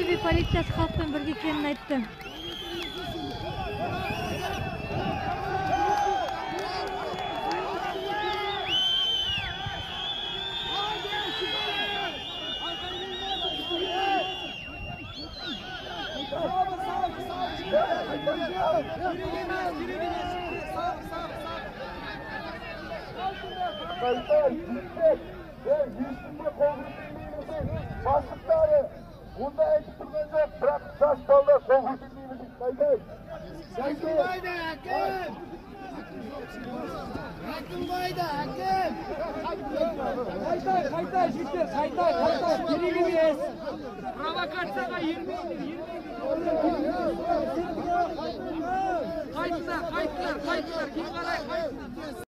Ақтөбе полициясы халықпен бірге екенін айтты. Бастықтары онда айтып тұрған жоқ, бірақ жас балалар қол көтермейміз дейді. Қайдай? Әкім қайда, әкім? Әкім қайда, әкім? Қайтай, қайтай, жігіттер, қайтай, қайтай, керек емес. Провокацияға ермеңдер, ермеңдер. Қайтыңдар, қайтыңдар, қайтыңдар, кейін қарай, қайтыңдар.